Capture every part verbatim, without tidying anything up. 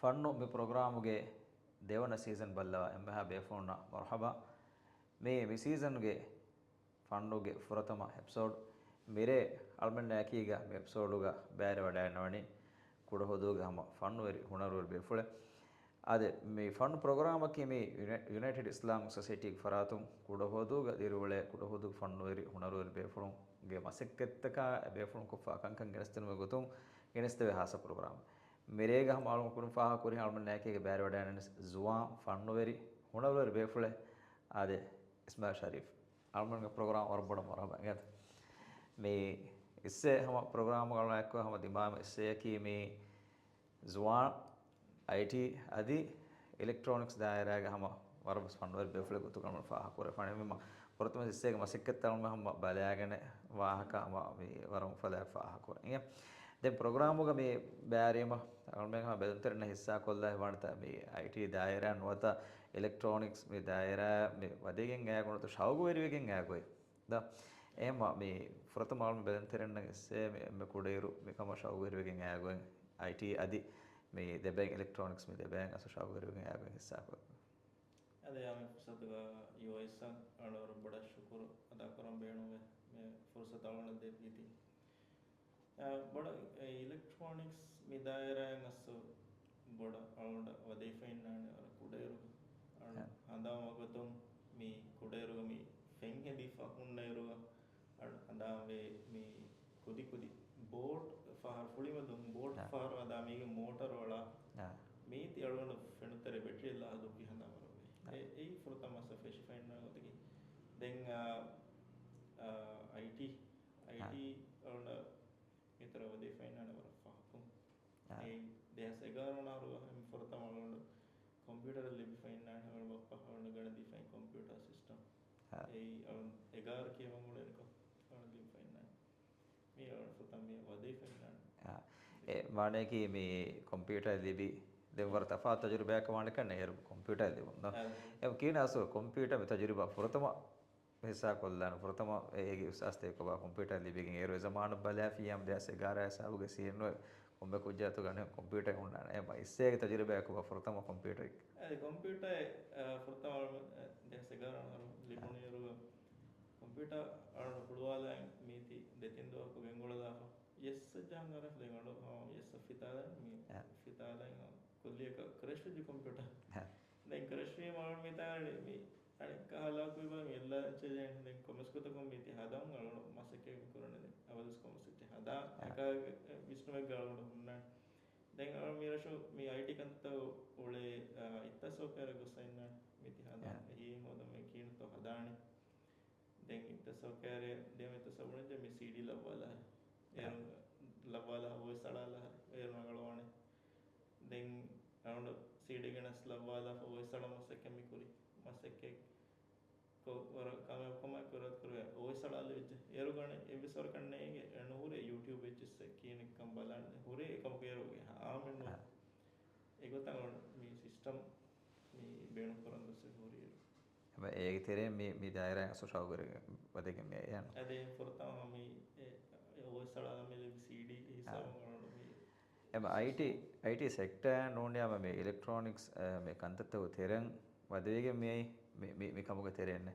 ފަންނު މި ޕްރޮގްރާމުގެ ދެވަނަ ސީޒަން ބައްލަވާ އެންމެހާ ބޭފުޅުންނަށް މަރުޙަބާ. މި، މި ސީޒަންގެ ފަންނުގެ ފުރަތަމަ އެޕިސޯޑް. މިރޭ އަޅުމެންނާ އެކީގަ މި އެޕިސޯޑުގަ ބައިވެރިވަޑައިގަންނަވަނީ ކުޑަހުދޫގެ ހަމަ ފަންނުވެރި ހުނަރުވެރި ބޭފުޅެއް. އާދެ، މި ފަންނު ޕްރޮގްރާމަކީ މި ޔުނަ-، ޔުނައިޓެޑް އިސްލާމިކް ސޮސައިޓީގެ ފަރާތުން ކުޑަހުދޫގަ ދިރިއުޅޭ ކުޑަހުދޫގެ ފަންނުވެރި ހުނަރުވެރި ބޭފުޅުންގެ މަސައްކަތްތަކާ އެ ބޭފުޅުން ކޮށްފާ ކަންކަން ގެނެސްދިނުމުގެ ގޮތުން ގެނެސްދެވޭ ހާއްސަ ޕްރޮގްރާމެއް. މިރޭގަ ހަމަ އަޅުގަނޑު ކުރިން ފާހަގަކުރި އަޅުމެންނާ އެކީގަ ބައިވެރިވަޑައިގަންނަވަނީ ޒުވާން ފަންނުވެރި ހުނަރުވެރި ބޭފުޅެއް އާދެ، އިސްމާއިލް ޝަރީފް. އަޅުމެންގެ ޕްރޮގްރާމް ވަރަށް ބޮޑަށް މަރުޙަބާ އިނގޭތަ؟ މި އިއްސޭ ހަމަ ޕްރޮގްރާމް އަޅުގަނޑާ އެއްކޮށް ހަމަ ދިމާވި އިއްސޭއަކީ މި ޒުވާން އައިޓީ އަދި އިލެކްޓްރޯނިކްސް ދާއިރާގެ ހަމަ ވަރަށް ވެސް ފަންނުވެރި ބޭފުޅެއް ގޮތުގަ އަޅުމެން ފާހަގަކުރޭ. ފަންނު މި ފުރަތަމަ އިއްސޭގެ މަސައްކަތްތައް އަޅުމެން ހަމަ ބަލާގެނެ ވާހަކަ ހަމަ މި ވަރަށް އުފަލާއެކު ފާހަގަކުރަން. އިނގޭ. ދެން ޕްރޮގްރާމުގަ މި ބައިވެރިވީމަ އަޅުމެން ހަމަ ބެލުންތެރިންނަށް ހިއްސާކޮށްލާ ހިތްވާނެތާ މި އައިޓީ ދާއިރާ ނުވަތަ އިލެކްޓްރޯނިކްސް މި ދާއިރާ މި ވަދެގެން އައި ގޮތް ނުވަތަ ޝައުގުވެރިވެގެން އައި ގޮތް. ދ-، އެހެންމަ މި ފުރަތަމަ އަޅުމެން ބެލުންތެރިންނަށް އިއްސޭ މި އެންމެ ކުޑައިރު މިކަމަށް ޝައުގުވެރިވެގެން އައި ގޮތް އައިޓީ އަދި މި ދެބައިން އިލެކްޓްރޯނިކްސް މި ދެބައިން އަސް ޝައުގުވެރިވެގެން އައި ގޮތް ހިއްސާކޮށް. އަދި އާ މި ފުރުސަތުގަ ޔޫއެސްއަށް އަޅުގަނޑު ވަރަށް ބޮޑަށް ޝުކުރު އަދާކުރަން ބޭނުންވޭ މި ފުރުސަތު އަޅުގަނޑަށް ދެއްވީތީ. އާ، ބޮޑަށް އެ އިލެކްޓްރޯނިކްސް މި ދާއިރާއިން އަސް ބޮޑަށް އަޅުގަނޑަށް ވަދެފައިންނާނެ ވަރަށް ކުޑައިރު. އަޅު ހަ. ހަނދާން ވަގުތުން މި ކުޑައިރުގަ މި ފެން ހެދިފަ ހުންނައިރުގަ އަޅު ހަނދާންވޭ މި ކުދި ކުދި ބޯޓް ފަހަރު ފުޅިމަދުން ބޯޓް ހަ. ފަހަރު ހަދާ މީގެ މޯޓަރު އަޅާ ހަ. މީތި އަޅުގަނޑު ފެނުތެރޭ ބެޓްރީ ލާ ދުއްވި ހަނދާން ވަރުވޭ. ހަ. އެ-، އެއީ ފުރަތަމަ މަސަ ފެށިފައިންނާ ގޮތަކީ. ދެން، އާ، އާ، އައިޓީ އައިޓީ އަޅުނޑަށް މިތަރަށް ވަދެފައިންނާނެ ވަރަށް ފަހަކުން. އާ. އެއީ ދެހާސް އެގާރަ ވަނަ އަހަރު އެންމެ ފުރަތަމަ އަޅުނޑަށް ކޮމްޕިއުޓަރެއް ލިބިފައިންނާނެ އަޅުނޑު ބައްޕަ އަޅުނޑަށް ގަނެދީފައިން ކޮމްޕިއުޓަރ ސިސްޓަމް. އާ. އެއީ އަޅުނޑު އެގާރަ ކިޔަވަން އުޅެނިކޮށް އަޅުނޑަށް ލިބިފައިންނާނެ. މީ އަޅުނޑު ފުރަތަމަ މި ވަދެފައިންނާނެ. އާ. އެ މާނަޔަކީ މި ކޮމްޕިއުޓަރ ލިބި ދެން ވަރަށް ތަފާތު ތަޖުރިބާއެއް ވާނެ ކަންނޭ އޭރު ކޮމްޕިއުޓަރ ލިބުން ދޯ؟ އާ. އެ ކީނާސް ކޮމްޕިއުޓަރ މި ތަޖުރިބާ ފުރަތަމަ ހިއްސާކޮށްލާނެ ފުރަތަމަ އޭގެ އިހްސާސްތައް ކޮބާ ކޮމްޕިއުޓަރ ލިބިގެން އޭރު އެ ޒަމާނު ބަލާފިއްޔާމު ދެހާސް އެގާރަ ހިސާބުގެ ސީނު ކޮންމެ ކުއްޖާތު ގަނެ ކޮމްޕިއުޓަރ ހުންނާނެ. އެ އިއްސޭގެ ތަޖުރިބާ ކޮބާ ފުރަތަމަ ކޮމްޕިއުޓަރ؟ އަދި ކޮމްޕިއުޓަރ، އަ، ފުރަތަމަ، އަ، ދެހާސް އެގާރަ އަހަރު ލިބުނު އޭރު ކޮމްޕިއުޓަރ އަޅު ހުޅުވާލައި މީތި ދެތިން ދުވަހަކު ގެންގުޅަލާފަ. އެސް ޖާނގަރ ދެން އަޅު ހަމަ އެސް ފިތާލަން މި އަ. ފިތާލަން ކުއްލިއަކަށް ކްރެޝް ވެއްޖެ ކޮމްޕިއުޓަރ. އަ. ދެން ކްރެޝް ވީމަ އަޅު މިތާ މި އަނެއްކާ ހަލާކުވި ބާ މި އެއްލާ އެއްޗެއް ދެން ކޮމެސް ގޮތަކުން މީތި ހަދަން އަޅު މަސައްކަތް ކުރަނީ ދެން އަބަދުސް ކޮމެސް އެއްޗެއް ހަދާ އަ. އެކާ ވިސްނުމެއްގަ އަޅު ހުންނާނެ. ދެން އަޅު މިރަށު މި އައިޓީ ކަންތައް އުޅޭ، އަ، އިއްތަ ސަރުކާރަށް ގޮސް އިންނާނެ މީތި ހަދާ. އަ. އެހީ ހޯދަ މި ކީނުތޯ ހަދާނެ. ދެން އިއްތަ ސަރުކާރެ ދެން އިއްތަ ސަރުކާރުން މި ސީޑީ ލައްވާލާ. އަ. އޭރު ލައްވާލާ ވޮއިސް އަޅާލާ އޭރު ރަނގަޅުވާނެ. ދެން އަޅުގަނޑު ސީޑީ ގެނެސް ލައްވާލާފަ ވޮއިސް އަޅާ މަސައްކަތް މި ކުރި. މަސައްކަތް ކޮށް ވަރަށް ކާމިޔާބުކަމާއެކު ވަރަށް ކުރި ވޮއިސް އަޅާލެވިއްޖެ. އޭރު ގަނެ އެއްވެސް ވަރަކަށް ނޭނގެ ނުހުރޭ ޔޫޓިއުބް އެއްޗިއްސެއް ކީނެއްކަން ބަލާނެ. ހުރޭ އެކަމަކު އޭރު އާމެއް ނު. އާ. އެގޮތަށް މި ސިސްޓަމް މި ބޭނުންކުރަން ދުއްސެ ހުރި އޭރު. އެބަ އޭގެ ތެރެއިން މި، މި ދާއިރާއިން އަސް ޝައުގުވެރި ވަދެގެން މި އައި އޭނަ. އަދި ފުރަތަމަ މި އެ، އެ ވޮއިސް އަޅާލަން މި ލިބި ސީޑީ ހިސާބުން އާ. އަޅުގަނޑު މި އެމަ އައިޓީ، އައިޓީ ސެކްޓަރ ނޫނިއްޔާމަ މި އިލެކްޓްރޯނިކްސް، އަ، މި ކަންތައްތަކުގެ ތެރެއިން ވަދެވިގެން މިއައީ މި، މި، މި ކަމުގެ ތެރެއިން.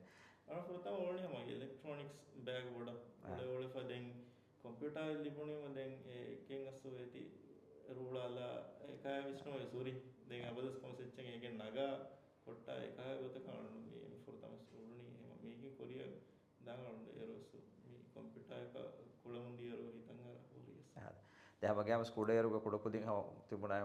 އަޅު ފުރަތަމަ އުޅުނީ ހަމަ އިލެކްޓްރޯނިކްސް ބައިގަ ބޮޑަށް އާ. އުޅެ އުޅެފަ ދެން ކޮމްޕިއުޓާ ލިބުނީމަ ދެން އެ އެކެއް އަސް ވޭތި ރޫޅާލާ އެކާ ވިސްނުމެއް ސުރި. ދެން އާ. އަބަދުސް ކޮމެސް އެއްޗެއް އެކެއް ނަގާ ކޮށްޓާ އެކާ ގޮތަކަށް އަޅު މި ފުރަތަމަ އުޅުނީ ހަމަ މީގެ ކުރިއަށް ދާން އަޅު އޭރު އަސް މި ކޮމްޕިއުޓާއަކަށް ކުޅަމުން ދިޔައިރު ހިތަށް އަރާ ހުރި އަސް. އާ. ދެ ހަމަ ގައިމުވެސް ކުޑައިރުގަ ކުޑަކުދިން ހަމަ ތިބުނާ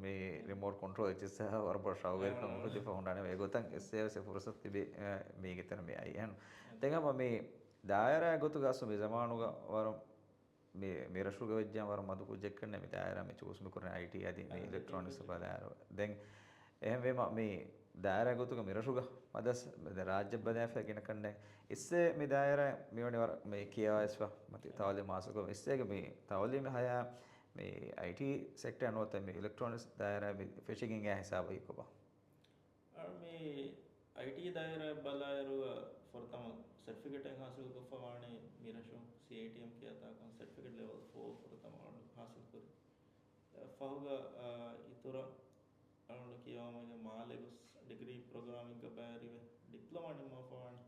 މި ރިމޯޓް ކޮންޓްރޯލް އެއްޗިއްސަށް ވަރަށް ބޮޑަށް ޝައުގުވެރިކަން އާ. އުފެދިފަ ހުންނާނެ. އެގޮތަށް އެއްސޭވެސް އެ ފުރުސަތު ތިބި، އެ، މީގެ ތެރެ މި އައި އެން. ދެން ހަމަ މި ދާއިރާ ގޮތުގަ އަސް މި ޒަމާނުގަ ވަރަށް މި، މިރަށުގަ ވެއްޖެ ވަރަށް މަދު ކުއްޖެއްކަންނޭ މި ދާއިރާ މި ޗޫސް މި ކުރަނީ އައިޓީ އަދި މި އާ، އިލެކްޓްރޯނިކްސް އިލެކްޓްރޯނިކްސް. ބަލާއިރު. ދެން އެހެންވީމަ މި ދާއިރާ ގޮތުގަ މިރަށުގަ މަދަސް ރާއްޖެ ބަލާފަ ގިނަ ކަންނޭ އިއްސޭ މި ދާއިރާ މިވަނީ ވަރަށް މި ކިޔަވާ އިސްފަ މަތި ތައުލީމް ހާސިލްކޮށް އިއްސޭގެ މި ތައުލީމް ހަޔާ މި އައިޓީ ސެކްޓަރ ނުވަތަ މި އިލެކްޓްރޯނިކްސް ދާއިރާ މި ފެށިގެން އައި ހިސާބަކީ ކޮބާ؟ އަ، މި އައިޓީ ދާއިރާ ބަލާއިރު ފުރަތަމަ ސެޓްފިކެޓެއް ހާސިލްކޮށްފަ ވާނީ މިރަށު ސީއައިޓީއެމް ފަހުގަ، އާ، އިތުރަށް އަޅުގަނޑު ކިޔަވާމަގެ މާލެ ގޮސް ޑިގްރީ ޕްރޮގްރާމެއްގަ ބައިވެރިވެ ޑިޕްލޮމާ ނިންމާފަވާނެ.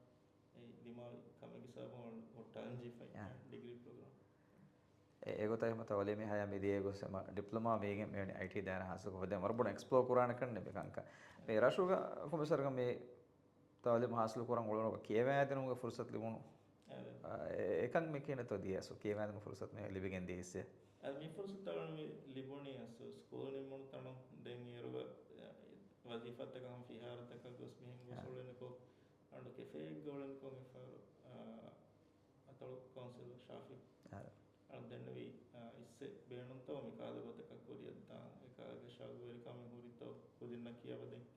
އެ ދިމާވި ކަމެއްގެ ސަބަބުން އަޅުގަނޑު ހުއްޓާލަން ޖެހިފައި އާ. ޑިގްރީ ޕްރޮގްރާމް. އެ، އެގޮތަށް އެހެން ތައުލީމީ ހަޔާތް މިދިޔަ ގޮސް އެމަ ޑިޕްލޮމާ މީގެން މިވެނި އައިޓީ ދާއިރާ ހާސިލްކޮށްފަ ދެން ވަރަށް ބޮޑަށް އެކްސްޕްލޯ ކުރާނެ ކަންނެ މި ކަންކަން. މި ރަށުގަ ކޮންމެސް ވަރަކަށް މި ތައުލީމު ހާސިލް ކުރަން އުޅުނު ކިޔަވައިދިނުމުގެ ފުރުސަތު ލިބުނު. އާ، އެ، އެކަން މި ކިހިނެއްތޯ ދިޔަސް ކިޔަވައިދިނުމުގެ ފުރުސަތު މި ލިބިގެން ދިޔައީސް. އަދި މި ފުރުސަތު އަޅުގަނޑު މި ލިބުނީ އަސް ސްކޫލް ނިމުނު ތަނުން ދެން އޭރުގަ، އެ، ވަޒީފާތަކަށް ހަމަ ފިހާރަތަކަށް ގޮސް މިހެން ގޮސް އާ. އުޅެނިކޮށް، އަޅުގަނޑު ކެފޭއެއްގަ އުޅެނިކޮށް އެފަހަރު، އާ، އަތޮޅު ކައުންސިލަރ ޝާފި އާ. އަޅު ދެންނެވި، އާ، އިއްސެއް ބޭނުންތޯ މި ކާލަ ގޮތަކަށް ކުރިއަށްދާން، އެކާގެ ޝައުގުވެރިކަމެއް ހުރިތޯ ކުދިންނަށް ކިޔަވަދޭން.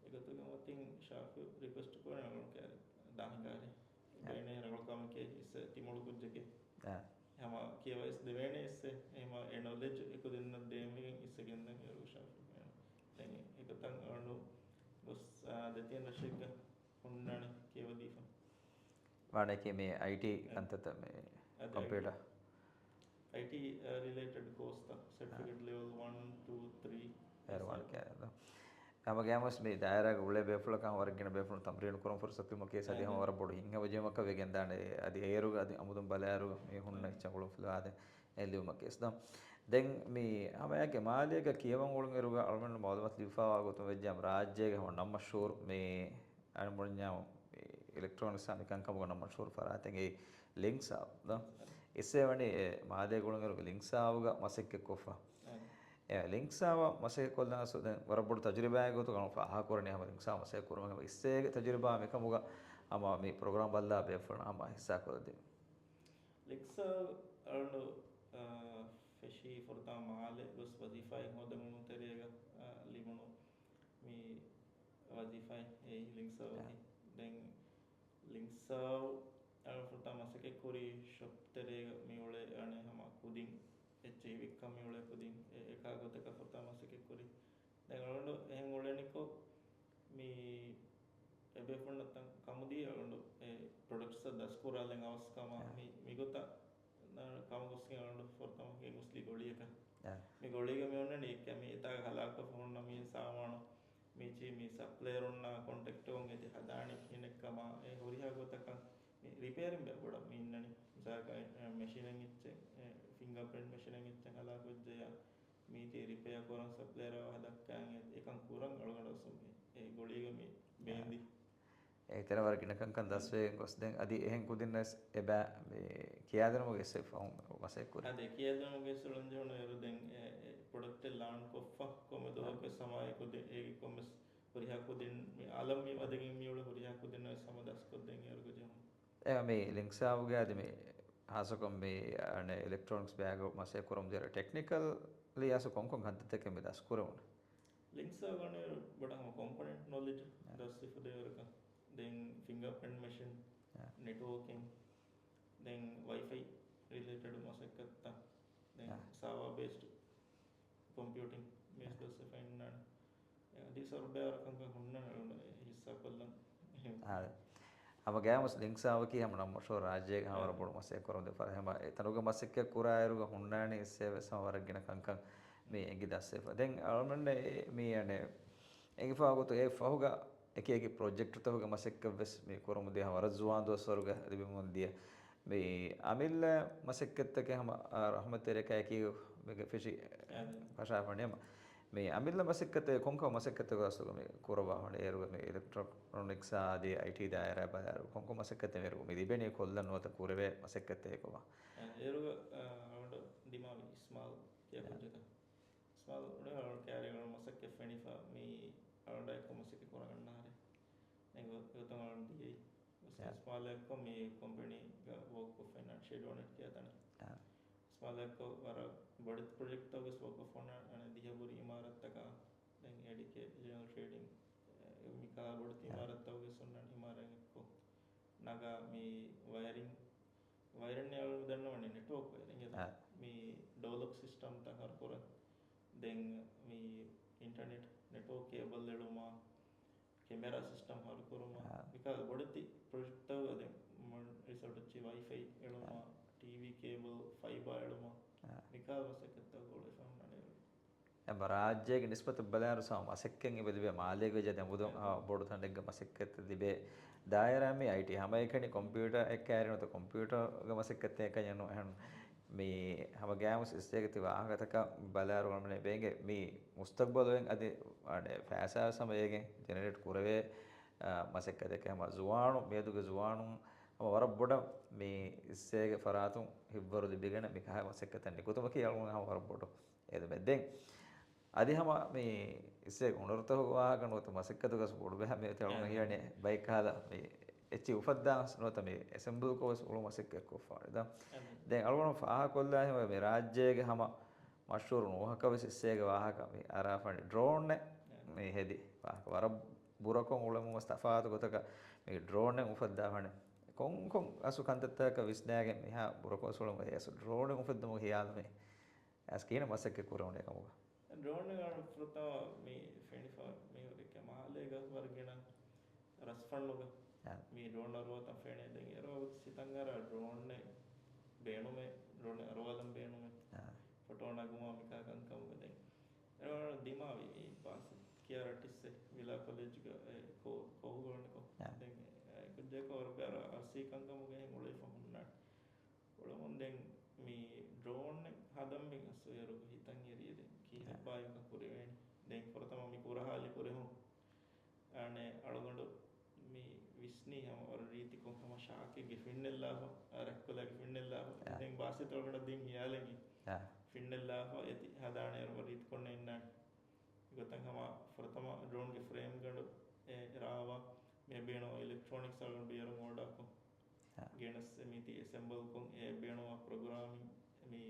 އެގޮތުގެ މަތިން ޝާފި ރިކުއެސްޓް ކުރަނީ އަޅުގަނޑު ކައިރި ދާން ހިނގާރޭ. އާ. ބޭނޭ ރަނގަޅު ކަމެކޭ އިއްސެއް ތިމޮޅު ކުއްޖެކޭ. އާ. ހަމަ ކިޔަވައިސް ދެވޭނެ އިއްސެއް. އެހެމަ އެ ނޮލެޖް އެކުދިންނަށް ދޭންވެގެން އިއްސެއް ގެންދަން އޭރު ޝާފި ބޭނުން. ދެން އެގޮތަށް އަޅުގަނޑު ގޮސް، އާ، ދެތިން ރަށެއްގަ ހުންނާނެ ކިޔަވަދީފަ. ވާނެކީ މި އައިޓީ އެ. ކަންތައްތައް މި އަދި ކޮމްޕިއުޓަރ. އައިޓީ، އައިޓީ، އާ، ރިލޭޓެޑް ކޯސްތައް، ސެޓްފިކެޓް އާ. ލެވެލް ވަން، ޓޫ، ތްރީ. އޭރު ވާނެ ކިޔަވަދޭ. ހަމަ ގައިމުވެސް މި ދާއިރާގަ އުޅޭ ބޭފުޅަކަށް ވަރަށް ގިނަ ބޭފުޅުން ތަމްރީނު ކުރަން ފުރުސަތު ލިބުމަކީ އަދި އާ. ހަމަ ވަރަށް ބޮޑު ހިތްހަމަޖެހުމަކަށް ވެގެންދާނެ. އަދި އޭރުގަ އަދި އަމުދުން ބަލާއިރުގަ މި ހުންނަ އާ. އެއްޗެއް އުޅުން ފިލުވާދޭ. އެ ލިބުމަކީ އެސް ދޯ. ދެން މި ހަމައެކަނި މާލޭގަ ކިޔަވަން އުޅުނުއިރުގަ އަޅުގަނޑު މައުލޫމާތު ލިބިފައިވާ ގޮތުން ވެއްޖެއްޔާ ރާއްޖޭގެ ހަމަ ނަން މަޝްހޫރު މި އަޅުގަނޑު މި އިލެކްޓްރޯނިކްސް މިކަންކަމުގަ ނަން މަޝްހޫރު ފަރާތެއް އެއީ ލިންކްސް އާޕް ދޯ. އިއްސެ ވަނީ އެ މާލޭގަ އުޅުނުއިރު ލިންކްސް އާޕްގަ މަސައްކަތް ކޮށްފަ. އެ ލިންކްސް އާޕް މަސައްކަތް ކޮށްލާސް ދެން ވަރަށް ބޮޑު ތަޖުރިބާއެއް ގޮތުގަ ފާހަގަކުރަނީ ހަމަ ލިންކްސް އާޕް މަސައްކަތް ކުރުމުގެ އިއްސޭގެ ތަޖުރިބާ މިކަމުގަ ހަމަ މި ޕްރޮގްރާމް ބައްލާ ބޭފުޅުން ހަމަ ހިއްސާ ކޮށްދެން. ލިންކްސް އާޕް އަޅުގަނޑު، އާ، ފެށީ ފުރަތަމަ މާލެ ގޮސް ވަޒީފާއެއް ހޯދަން ތެރޭގަ، އާ، ލިބުނު މި ވަޒީފާއެއް އެއީ ލިންކްސް އާޕް އަދި. ދެން ލިންކްސް އާޕް އަޅުގަނޑު ފުރަތަމަ މަސައްކަތް ކުރީ ޝޮޕް ތެރޭގަ މި އުޅޭ އަނެއް ހަމަ ކުދިން އެއްޗެހި ވިއްކަން މި އުޅޭ ކުދިން އެ އެކާ ގޮތަކަށް ފުރަތަމަ މަސައްކަތް ކުރީ. ދެން އަޅުގަނޑު އެހެން އުޅެނިކޮށް މި އެބޭފުޅުންނަށް ކަމުދީ އަޅުގަނޑު އެ ޕްރޮޑަކްޓްސް ދަސްކުރާލަން އަވަސް ކަމަށް އާ. މި، މިގޮތަށް ކަމު ގޮސްގެން އަޅުގަނޑު ފުރަތަމަ ގެންގޮސްލީ ގޮޅިއަކަށް. އާ. މި ގޮޅީގަ މި އޮންނަނީ އެއްކަ މި އެތާގަ ހަލާކުވެފަ ހުންނަ މި ސާމާނު މިޗި މި ސަޕްލަޔަރުންނާ ކޮންޓެކްޓުވުން އެތި ހަދާނީ ކިހިނެއްކަމާ އެ ހުރިހާ ގޮތަކަށް މި ރިޕެއަރިން ބައިބޮޑަށް މި އިންނަނީ. މިސާލަކަށް އެ، އެ، މެޝިނެއް އެއްޗެއް، އެ، ފިންގާޕްރިންޓް މެޝިނެއް އެއްޗެއް ހަލާކުވެއްޖެޔާ މީތި ރިޕެއަރ ކުރަން ސަޕްލަޔަރ އަވަހަށް ދައްކާން އެ، އެކަން ކުރަން އަޅުގަނޑު އަސްލު މި އެ ގޮޅީގަ މި ބޭންދި. އެ ތެރެ ވަރަށް ގިނަ ކަންކަން ދަސްވެގެން ގޮސް ދެން އަދި އެހެން ކުދިންނަސް އެބަ މި ކިޔާދިނުމުގެ އެއްސެއް ފަހުން މަސައްކަތް ކުރި. އަދި ކިޔާދިނުމުގެ އެއްސެއް އުޅެން ޖެހުނު އޭރު ދެން އެ، އެ ޕްރޮޑަކްޓެއް ލާންޗް ކޮށްފަ ކޮންމެ ދުވަހަކު ވެސް ހަމަ އެ ކުދިން އޭގެ ކޮންމެސް ހުރިހާ ކުދިން މި އަލަށް މި ވަދެގެން މި އުޅޭ ހުރިހާ ކުދިންނަށް ވެސް ހަމަ ދަސްކޮށްދޭން އޭރުގަ ޖެހުނު. އެ މި ލިންކްސް އާޕްގެ އަދި މި ހާއްސަކޮށް މި އަނެއް އިލެކްޓްރޯނިކްސް ބައިގަ މަސައްކަތް ކުރަމުން ދިޔަ ޓެކްނިކަލް ލިޔާސް ކޮންކޮން ކަންތައްތަކެއް މި ދަސްކުރެވުނު؟ ލިންކްސް އާޕް ވަނީ ބޮޑަށް ހަމަ ކޮމްޕޮނެންޓް ނޮލެޖް އާ. ދަސް ހިފަދޭވަރަކަށް. ދެން ފިންގާޕްރިންޓް މެޝިން، އާ. ނެޓްވޯކިން، ދެން ވައިފައި ރިލޭޓެޑް މަސައްކަތްތައް، ދެން އާ. ސާވާ ބޭސްޑް ކޮމްޕިއުޓިން މީސް އާ. ދަސް ހިފައިންނާނެ. އަދި ސަރުބަޔާރަކަންކަން ހުންނަން އެ ހިއްސާކޮށްލަން. އާ. ހަމަ ގައިމުވެސް ލިންކްސް އާޕް ކީ ހަމަ ނަން މަޝްހޫރު ރާއްޖޭގެ ހަމަ އާ. ވަރަށް ބޮޑު މަސައްކަތް ކުރަމުން ދިޔަ ފަރާތް. ހަމަ އެ ތަނުގަ މަސައްކަތް ކުރާއިރުގަ ހުންނާނީ އިއްސެ ވެސް ހަމަ ވަރަށް ގިނަ ކަންކަން މި އެނގި ދަސްވެފަ. ދެން އަޅުމެންނަށް މި އަނެއް އެނގިފަ ގޮތު އެ ފަހުގަ އެކި އެކި ޕްރޮޖެކްޓްތަކުގެ މަސައްކަތް ވެސް މި ކުރަމުން ދިޔަ ވަރަށް ޒުވާން ދުވަސްވަރުގަ ލިބިމުން ދިޔަ. މި އަމިއްލަ މަސައްކަތްތަކެއް ހަމަ، އާ، ރަހްމަތްތެރިޔަކާ އެކީ މީގެ ފެށި އާ. ފަށާފަނި ހަމަ. މި އަމިއްލަ މަސައްކަތެއް ކޮންކޮ މަސައްކަތެއް ގޮސް މި ކުރައްވާފަނި އޭރުގަ މި އިލެކްޓްރޮނިކްސް އާ އަދި އައިޓީ ދާއިރާ ބަލާއިރު ކޮންކޮ މަސައްކަތެއް މި އޭރު މި ލިބެނީ ކޮށްލަން ނުވަތަ ކުރެވޭ މަސައްކަތެއް ކޮބާ؟ އާ، އޭރުގަ، އާ، އަޅުގަނޑު ދިމާވި އިސްމާލް ކިޔާ އާ. ކުއްޖަކަށް. އިސްމާލް އުޅޭ އަޅުގަނޑު ކައިރީގަ މަސައްކަތް ފެނިފަ މި އަޅުގަނޑާއެކު މަސައްކަތް ކުރަން އަންނަ އަހަރެއް. އެގޮ-، އެގޮތަށް އަޅުގަނޑު ދިޔައީ. އާ. އިސްމާލްއެއްކޮށް މި ކޮމްޕެނީގަ ވޯކް ކޮށްފައިންނާނެ ޝެޑް އޮނެޓް ކިޔާ ތަނެއް. އާ. އިސްމާލްއެއްކޮށް ވަރަށް ބޮޑެތި ޕްރޮޖެކްޓްތަކުގަސް ވޯކް ކޮށްފައިންނާނެ ދިހަ ބުރި އިމާރާތްތަކާ. ދެން އޭޑީކޭ ޖެނެރަލް ޓްރޭޑިން، އެ، މިކަހަލަ ބޮޑެތި އާ. އިމާރާތްތަކުގަސް އޮންނާނެ އިމާރާތް އެއްކޮށް. ނަގާ މި ވަޔަރިން، ވަޔަރިން އަޅުގަނޑު ދަންނަވަނީ ނެޓްވޯކް ވަޔަރިން އެދާ. އާ. މި ޑޯލޮކް ސިސްޓަމްތައް ހަރުކުރަން. ދެން މި އިންޓަރނެޓް ނެޓްވޯކް ކޭބަލް އެޅުމާ، ކެމެރާ ސިސްޓަމް ހަރުކުރުމާ، އާ. މިކާ ބޮޑެތި ޕްރޮޖެކްޓްތައް އަދި މަ-، ރިސޯޓް އެއްޗި ވައިފައި އެޅުމާ، އާ. ޓީވީ ކޭބަލް، ފައިބާ އެޅުމާ، އާ. މިކާ މަސައްކަތްތައް ގުޅިފަ ހުންނާނެ. އެބަ ރާއްޖޭގެ ނިސްބަތަށް ބަލާއިރު ސަމަ މަސައްކަތް އެބަ ލިބޭ މާލޭގަ ވެއްޖެ ދެން ބުދުން އާ ބޮޑު ތަނެއްގަ މަސައްކަތް ލިބޭ ދާއިރާ މި އައިޓީ ހަމައެކަނި ކޮމްޕިއުޓަރ އެއްކައިރިނުތަ ކޮމްޕިއުޓަރގެ މަސައްކަތެއް އެކަންޏެއް ނޫން. އެހެން މި ހަމަ ގާމުސް އިސްވޭގެ ތި ވާހަކަތަކަށް ބަލާއިރު އަޅުމެން ބޭނގެ މި މުސްތަގްބަލު އޮތް އަދި އަނެ ފައިސާ ސަމަ އޭގެ ޖެނެރޭޓް ކުރެވޭ އާ، މަސައްކަތެކޭ ހަމަ ޒުވާނު، މިއަދުގެ ޒުވާނުން ހަމަ ވަރަށް ބޮޑަށް މި އިސްވޭގެ ފަރާތުން ހިތްވަރު ލިބިގެން މިކަހަ މަސައްކަތަށް ނިކުތުމަކީ އަޅުގަނޑު ހަމަ ވަރަށް ބޮޑު އެދުމެއް. ދެން އަދި ހަމަ މި އިސްވޭގެ އުނަރުތަކުގެ ވާހަކަ ނުވަތަ މަސައްކަތުގަސް ބޮޑު ބެހެއްޓި އަޅުގަނޑު ހިޔަނީ ބައެއް ކަހަލަ މި އެއްޗި އުފައްދާ ނުވަތަ މި އެސެމްބަލްކޮށް ވެސް އުޅުން މަސައްކަތް ކޮށްފަވަނީ. ދެން އަޅުގަނޑު ފާހަގަކޮށްލާ ހިމަ މި ރާއްޖޭގެ ހަމަ މަޝްހޫރު ނުވަހަކަށް ވެސް އިސްވޭގެ ވާހަކަ މި އަރާފަނި ޑްރޯންއެއް މި ހެދި ވާހަކަ ވަރަށް ބުރަކޮށް އުޅެމުން ވެސް ތަފާތު ގޮތަކަށް މި ޑްރޯނެއް އުފައްދާފަނި. ކޮންކޮން އަސް ކަންތައްތަކަކަށް ވިސްނާގެން މިހާ ބުރަކޮށް އުޅެމުން އެ އަސް ޑްރޯނެއް އުފެއްދުމުގެ ހިޔާލު މި އަސް ކިހިނެއް މަސައްކަތް ކުރެވުނީ ކަމުގަ؟ ޑްރޯނެއް ފުރަތަމަ މި ފެނިފަ މި ހުރި މާލޭގަ ވަރަށް ގިނަ ރަސްފަންނުގަ އާ. މި ޑްރޯން އަރުވާތަން ފެނޭ. ދެން އެރުވާ ސިތަން އަރާ ޑްރޯނެއް ބޭނުމެއް، ޑްރޯނެއް އަރުވާލަން ބޭނުމެއް. އާ. ފޮޓޯ ނަގުމާ މިކާ ކަންކަމުގަ ދެން އެރުވާ ދިމާވި މި ބާސި ކިޔާ ރައްޓިއްސެއް ވިލާ ކޮލެޖްގަ އެ ކޯ-، ކޯހުގަ އާ. ދެން އެ ކުއްޖަކަށް ވަރަށް ބޭރަށް އާރްސީ ކަންކަމުގަ އެހެން އުޅެފަ ހުންނާނެ. އުޅެމުން ދެން މި ޑްރޯން ހަދަން މި އަސްވޭރުގަ ހިތަށް އެރިއެރި ކީއް އާ. ބާއްވާ ކުރެވޭނެ. ދެން ފުރަތަމަ މި ކުރަހާލި ކުރެހުން އަނެއް އަޅުގަނޑު މި ވިސްނީ ހަމަ ވަރަށް ރީތިކޮށް ހަމަ ޝާކެއްގެ ފިންނެއްލާފަ، ރަތްކޮލާގެ ފިންނެއްލާފަ. އާ. ދެން ބާސިތަށް އަޅުގަނޑަށް ދިން ހިޔާލެއް އާ. ފިންނެއްލާފަ އޭތި ހަދާނެ އޭރު ވަރަށް ރީތިކޮށް އިންނާނެ. އެގޮތަށް ހަމަ ފުރަތަމަ ޑްރޯންގެ ފްރޭމް ގަނޑު އެ ރާވާ މި ބޭނުން އިލެކްޓްރޯނިކްސް އަޅުގަނޑު ބޭރު މޯޑާކޮށް އާ. ގެނެސް މީތި އެސެމްބަލްކޮށް އެ ބޭނުން ޕްރޮގްރާމިން މި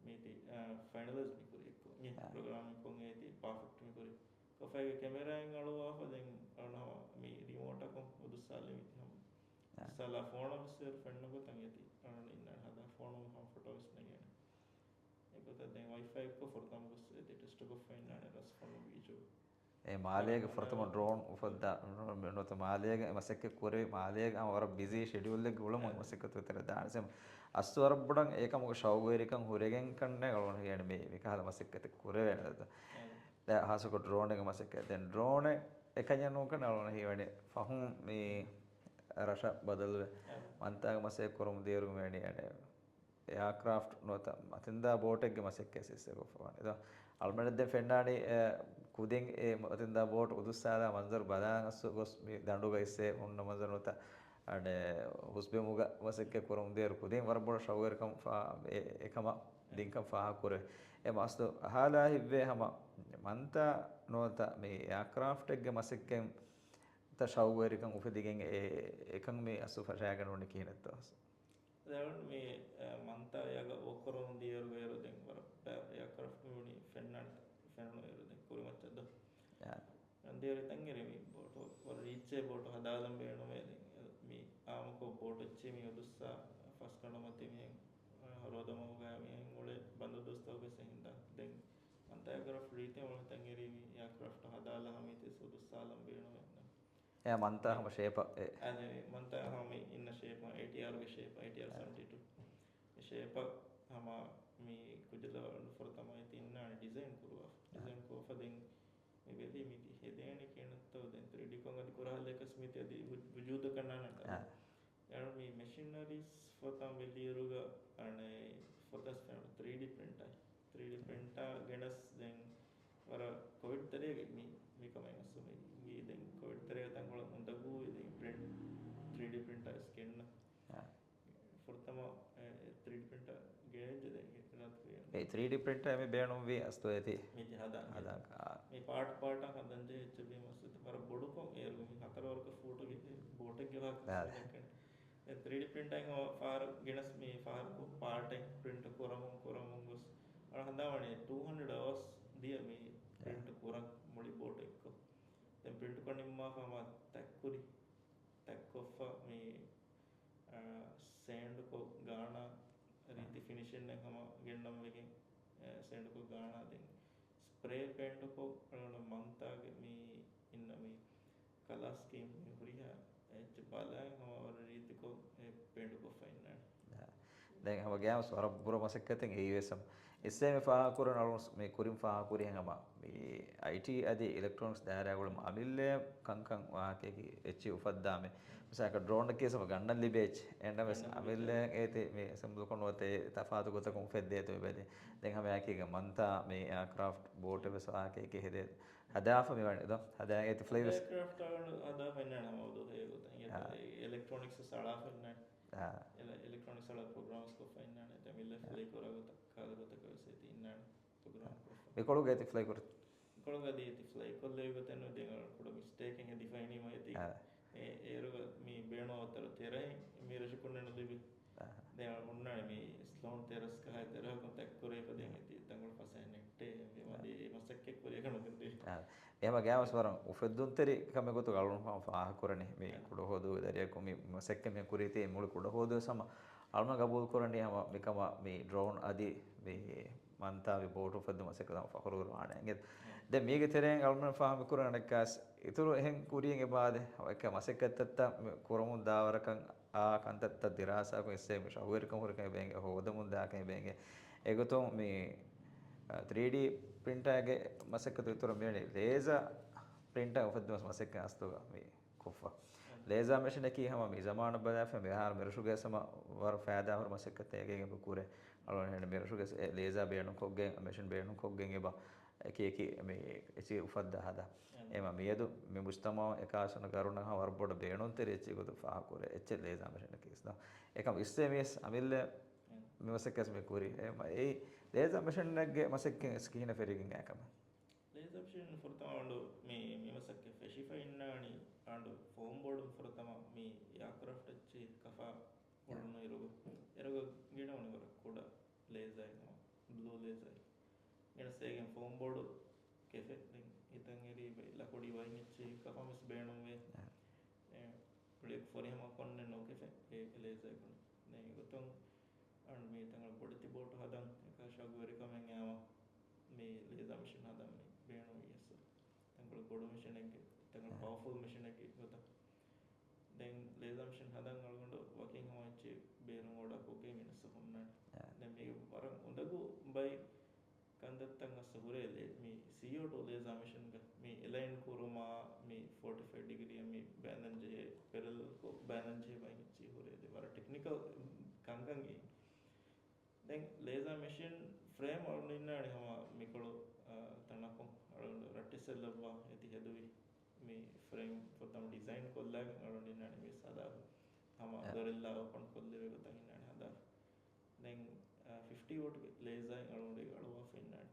މީތި، އާ، ފައިނަލައިޒް މި ކުރި އެއްކޮށް މި އާ. ޕްރޮގްރާމިން ކޮށް އޭތި ޕާފެކްޓް މި ކުރި. ކޮފައިގެ ކެމެރާއިން އަޅުވާފަ ދެން އަޅުނަ މި ރިމޯޓަކުން އުދުއްސާލެ މިތި ހަމަ. އާ. އުއްސާލާ ފޯނަށް ވެސް ފެންނަ ގޮތަށް އޭތި އަޅުނަ އިންނާނެ ހަދާ ފޯނު ހަމަ ފޮޓޯ ވެސް ނެގޭނެ. އެގޮތަށް ދެން ވައިފައި އެއްކޮށް ފުރަތަމަ ގޮސް އޭތި ޓެސްޓް ކޮށްފަ އިންނާނެ ރަސްފަންނު ބީޗު. އެ މާލޭގެ ފުރަތަމަ ޑްރޯން އުފައްދާ ނުވަތަ މާލޭގެ މަސައްކަތް ކުރެވި މާލޭގެ ހަމަ ވަރަށް ބިޒީ ޝެޑިއުލްއެއްގަ އުޅެމުން އާ. މަސައްކަތު ތެރެ ދާނެ ސެމް އަސް ވަރަށް ބޮޑަށް އެކަމުގެ ޝައުގުވެރިކަން ހުރެގެން ކަންނޭ އަޅުގަނޑު ހިޔަނީ މި މިކަހަލަ މަސައްކަތެއް ކުރެވޭނެ އާ. ދެ ހާސަކޮށް ޑްރޯނެއްގެ މަސައްކަތް. ދެން ޑްރޯނެއް އެކަންޏެއް ނޫންކަން އަޅުގަނޑު ހީވަނީ ފަހުން މި ރަށަށް ބަދަލުވެ އާ. މަންތާގެ މަސައްކަތް ކުރަމުން ދިޔައިރު މިވަނީ އަނެއް އެއާކްރާފްޓް ނުވަތަ މަތިންދާ ބޯޓެއްގެ މަސައްކަތް ސިއްސެ ކޮށްފަވާނެ. އެދޯ އަޅުމެނަށް ދެން ފެންނާނީ، އެ، ކުދިން އެ މަތިންދާ ބޯޓް އުދުއްސާލާ މަންޒަރު ބަލާން އަސް ގޮސް މި ދަނޑުގަ އިސްއެ ހުންނަ މަންޒަރު ނުވަތަ، އަނެއް، ހުސްބެމުގަ މަސައްކަތް ކުރަމުން ދޭރު ކުދިން ވަރަށް ބޮޑަށް ޝައުގުވެރިކަން ފާ-، އެ-، އެކަމަށް ދިންކަން ފާހަގަކުރެވޭ. އެ މަސްދު އަހާލާ ހިތްވޭ ހަމަ މަންތާ ނުވަތަ މި އެއާކްރާފްޓެއްގެ މަސައްކަތްތައް ޝައުގުވެރިކަން އުފެދިގެން އެ-، އެކަން މި އަސްލު ފަށާގެން ނޫނީ ކިހިނެއްތޯ؟ ދެން މި، އެ، މަންތާ އޭގަ ވޯކް ކުރަމުން ދިޔައިރު އޭރު ދެން ވަރަށް ބައި އެއާކްރާފްޓް މި ފެންނަން، ފެނުނު އޭރު ދެން ކުރިމައްޗަށް ދޯ. އާ. ދިޔައިރު ތަން އެރި މި ބޯޓު ވަރަށް ރީއްޗޭ ބޯޓު ހަދާލަން ބޭނުމޭ ދެން މި އާއްމުކޮށް ބޯޓު އެއްޗެއް މި އުދުއްސާ ފަސްގަނޑު މަތި މިހެން، އަ، ރޯދަމަހުގަ މިހެން އުޅޭ ބަނދު ދުވަސްތަކުގެ ހިނދާ ދެން މަންތާ އެއާކްރާފްޓް ރީތި އޮޅި ތަން އެރީ މި އެއާކްރާފްޓް ހަދާލާ ހަމަ އިތިސް އުދުއްސާލަން ބޭނުމޭ. އެ މަންތާ ހަމަ ޝޭޕަށް އެ. އަދި މަންތާ ހަމަ މި އިންނަ ޝޭޕަށް، އޭޓީއާރުގެ ޝޭޕަށް، އޭޓީއާރް އެ. ސެވެންޓީ ޓޫ. އެ ޝޭޕަށް ހަމަ މި ކުޖަލަ ފުރަތަމަ އެތި އިންނާނެ ޑިޒައިން ކުރުވާ. އެ. ޑިޒައިން ކޯފަ ދެން މި ބެލީ މި ހެދޭނެ ކިހިނެއްތޯ ދެން ތްރީޑީ ކޮށް އަދި ކުރާ ހަލަކަސް މިތި އަދި ވު-، ވުޖޫދަކަށް ނާންނަ. އެ. އެ މި މެޝިނަރީސް ފުރަތަމަ ބެލިއިރުގަ އަނެއް ފުރަތަސް ފެނުނު ތްރީޑީ ޕްރިންޓާ. ތްރީޑީ ޕްރިންޓާ ގެނެސް ދެން ވަރަށް ކޮވިޑް ތެރޭގަ މި، މިކަމެއް އަސްލު މި ދެން ކޮވިޑް ތެރޭގަ ތަންކޮޅެއް އުނދަގޫވި ދެން ޕްރިންޓް، ތްރީޑީ ޕްރިންޓާ ސްކެން. އާ. ފުރަތަމަ، އެ، ތްރީޑީ ޕްރިންޓާ ގެނެއްޖެ ދެން ރަދުވި. އެ ތްރީޑީ ޕްރިންޓާ މި ބޭނުންވީ އަސްލު އޭތި ހަދާ. ހަދާ. މި ޕާޓް ޕާޓަށް ހަދަންޖެހޭ އެއްޗެއް ވީމަ އަސްލު ވަރަށް ބޮޑުކޮށް އޭރު މި ހަތަރު ވަރަކަށް ފޫޓުގެ ބޯޓެއްގެ ވާހަކަ އާ. ދެއްކެން. އެ ތްރީޑީ ޕްރިންޓާ އެހެން ފަހަރު ގެނެސް މި ފަހަރު ޕާޓެއް ޕްރިންޓް ކުރަމުން ކުރަމުން ގޮސް އަޅަ ހަނދާންވަނީ ޓޫ ހަންޑްރެޑް އަވާސް ދިޔަ މި އާ. ޕްރިންޓް ކުރަން މުޅި ބޯޓެއްކޮށް. ދެން ޕްރިންޓް ކޮށް ނިންމާފަ ހަމަ ތަތްކުރި. ތަތްކޮށްފަ މި، އާ، ސޭންޑްކޮށް ގާނާ ރީތި އާ. ފިނިޝިންއެއް ހަމަ ގެންނަން ވެގެން، އާ، ސޭންޑްކޮށް ގާނާ ދެން ސްޕްރޭ ޕޭންޓްކޮށް އަޅުގަނޑު މަންތާގެ މި އިންނަ މި ކަލާ ސްކީމް މި ހުރިހާ އެއްޗެއް ބަލަން ހަމަ ވަރަށް ރީތިކޮށް އެ ޕޭންޓްކޮށްފަ އިންނާނެ. އާ. ދެން ހަމަ ގައިމުވެސް ވަރަށް ބުރަ މަސައްކަތެއް އެއީވެސް ހަމަ. އިސްވެ މި ފާހަގަކުރަން އަޅުން މި ކުރިން ފާހަގަކުރިހެން ހަމަ މި އައިޓީ އަދި އިލެކްޓްރޮނިކްސް ދާއިރާގަ އުޅުމު އަމިއްލަ ކަންކަން ވާހަކައަކީ އެއްޗެއް އުފައްދާމެ. މިސާލަކަށް ޑްރޯނަކީ ހަމަ ގަންނަން ލިބޭ އެއްޗެއް. އެހެންނަމަވެސް އަމިއްލައަށް އޭތި މި އެސެމްބްލްކޮށް ނުވަތަ ތަފާތު ގޮތަކުން އުފެއްދޭތޯ އެބަދޭ. ދެން ހަމައެކީގަ މަންތާ މި އެއާކްރާފްޓް ބޯޓެއް ވެސް ވާހަކައަކީ ހެދޭ. ހަދާފަ މިވަނީ ދޯ؟ ހަދާ އޭތި ފްލައި ވެސް. އެއާކްރާފްޓް އަޅުގަނޑު ހަދާފަ އިންނާނެ ހަމަ އުދުހޭ ގޮތަށް. އާ. އެ އިލެކްޓްރޮނިކްސް ވެސް އަޅާފަ އިންނާނެ. އާ. އެ އިލެކްޓްރޮނިކްސް އަޅާ ޕްރޮގްރާމްސް ކޮށްފަ އިންނާނެ. އެތަ އަމިއްލަ އާ. ފްލައި ކުރާ ގޮތަށް ކާލަ ގޮތަކަށް ވެސް އޭތި އިންނާނެ ޕްރޮގްރާމް ކޮށްފަ. މިކޮޅުގަ އޭތި ފްލައި ކުރި. މިކޮޅުގަ އަދި އޭތި ފްލައި ކޮށްލެވި ގޮތެއް ނު ދެން އަޅު ކުޑަ މިސްޓޭކެއް ހެދިފަ އިނީމަ އޭތި. އާ. އޭ، އޭރުގަ މި ބޭނުން އޮތަރު ތެރެއިން މި ރަށަކުންނެ ނުލިބި. އާ. ދެން އަޅު ހުންނާނެ މި ސްލޯން ތެރަސް ކަހައި ތެރަހަކުން ތައް ކުރެވިފަ ދެން އާ. އޭތި ތަންކޮޅު ފަސޭ ނެއްޓޭ. އާ. އަދި އެ މަސައްކަތް ކުރިއަކަށް ނުގެންދެވި. އާ. އެހެމަ ގާމަސް ވަރަށް އުފެއްދުންތެރި ކަމެއް ގޮތުގަ އަޅުން ފާހަގަކުރަނީ މި ކުޑަހުވަދު ދަރިއަކު މި މަސައްކަތް މި ކުރީތީ މުޅި ކުޑަހުވަދު ސަމަ އަޅުން ގަބޫލުކުރަނީ ހަމަ މިކަމަށް މި ޑްރޯން އަދި މި މަންތާ މި ބޯޓު އުފެއްދު މަސައްކަތް ފަޚުރު ކުރުވާނެ އިނގޭ. ދެން މީގެ ތެރެއިން އަޅުން ފާހަގަކުރަން އަނެއްކާސް އިތުރު އެހެން ކުރިޔަށް އެބާދެ އެކަ މަސައްކަތްތައްތައް މި ކުރަމުން ދާވަރަކަން އާ ކަންތައްތައް ދިރާސާކޮށް އިސްވެ މި ޝަހުވެރިކަން ހުރިކަން އެބޭނގެ ހޯދަމުން ދާކަން އެބޭނގެ. އެގޮތުން މި ތްރީޑީ ޕްރިންޓާގެ މަސައްކަތު އިތުރަށް މިވަނީ ލޭޒާ ޕްރިންޓާ އުފެއްދުމަށް މަސައްކަތް އަސްލުގަ މި ކޮށްފަ. ލޭޒާ މެޝިނަކީ ހަމަ މި ޒަމާނަށް ބަލާފަ މިހާރު މިރަށުގެ ހަމަ ވަރަށް ފައިދާހުރި މަސައްކަތެއް އެބަ ކުރޭ. އަޅުގަނޑު މިރަށުގެ އެ ލޭޒާ ބޭނުންކޮށްގެން، މެޝިން ބޭނުންކޮށްގެން އެބަ އެކި އެކި މި އެޗިވް އުފައްދާ ހަދާ. އެމަ މިއަދު މި މުޖްތަމަޢު އެކާވެސް ވަނަ ގަރުނަށް ހަމަ ވަރަށް ބޮޑަށް ބޭނުންތެރި އެއްޗެއް ގޮތުން ފާހަގަކުރޭ އެއްޗެއް ލޭޒާ މެޝިނަކީ އިސްލާ. އެކަމް އިސްވެ މިވެސް އަމިއްލަ މި މަސައްކަތް މި ކުރީ. އެ މަ-، އެއީ ލޭޒާ މެޝިނެއްގެ މަސައްކަތް ކިހިނެއް ފެށިގެން އާކަމެއް؟ ލޭޒާ މެޝިން ފުރަތަމަ އަޅު މި، މި މަސައްކަތް ފެށިފަ އިންނާނީ އަޅު ފޯމް ބޯޑުން ފުރަތަމަ މި އެއާކްރާފްޓް އެއްޗެއް ކަފާ އުޅުނު އިރުގަ، އިރުގަ ގިނަ އުނިވަރަށް ކުޑަ ލޭޒާއެއް ހަމަ ބްލޫ ލޭޒާއެއް. ގިނަ ސޭގެން ފޯމް ބޯޑު ކެފެ ދެން ހިތަށް އެރީ ބައި ލަކުޑި ވައިން އެއްޗެއް ކަފަން ވެސް ބޭނުންވޭ. އެ ކުޅިއަކު ފޮރިހަމަ ކޮންނެއް ނޯ ކެފެ އެ ލޭޒާއެއް ކުނި. ދެން އެގޮތުން އަން މި ތަނގަޅު ބޮޑެތި ބޯޓު ހަދަން އެކަ ޝައުގުވެރިކަމެއް އައިމަ މި ލޭޒާ މެޝިން ހަދަން މި ބޭނުންވިޔަސް. ތަނގަޅު ބޮޑު މެޝިނެއްގެ، ތަނގަޅު ޕަވަރފުލް މެޝިނެއްގެ ގޮތަށް. ދެން ލޭޒާ މެޝިން ހަދަން އަޅުގަނޑު ވަކިން ހަމަ އެއްޗެއް ބޭރުން އޯޑާ ކޮށްގެން ވިނަސް ހުންނާނެ. ދެން މީގެ ވަރަށް އުނދަގޫ ބައި ކަންތައްތައް އަސް ހުރޭ ލޭ-، މި ސީ އޯ ޓޫ ލޭޒާ މެޝިންގަ މި އެލައިން ކުރުމާ، މި ފޯޓީ ފައިވް ޑިގްރީއަށް މި ބައިންދަން ޖެހޭ، ޕެރަލަލްކޮށް ބައިންދަން ޖެހޭ ބައި އެއްޗި ހުރޭ ދެ ވަރަށް ޓެކްނިކަލް ކަންކަން އެއީ. ދެން ލޭޒާ މެޝިން ފްރޭމް އަޅު އިންނާނެ ހަމަ މިކޮޅު، އާ، ތަނަކުން އަޅު ރައްޓެއްސެއް ލައްވާ އެތި ހެދުވި މި ފްރޭމް ފުރަތަމަ ޑިޒައިން ކޮށްލާގެން އަޅު އިންނާނެ މި ސާދާ ހަމަ އެ. ދޮރެއްލާ އޯޕަން ކޮށްލެވޭ ގޮތަށް އިންނާނެ ހަދާ. ދެން، އާ، ފިފްޓީ ވޯޓްގެ ލޭޒާއެއް އަޅުގަނޑު އަޅުވާފަ އިންނާނެ.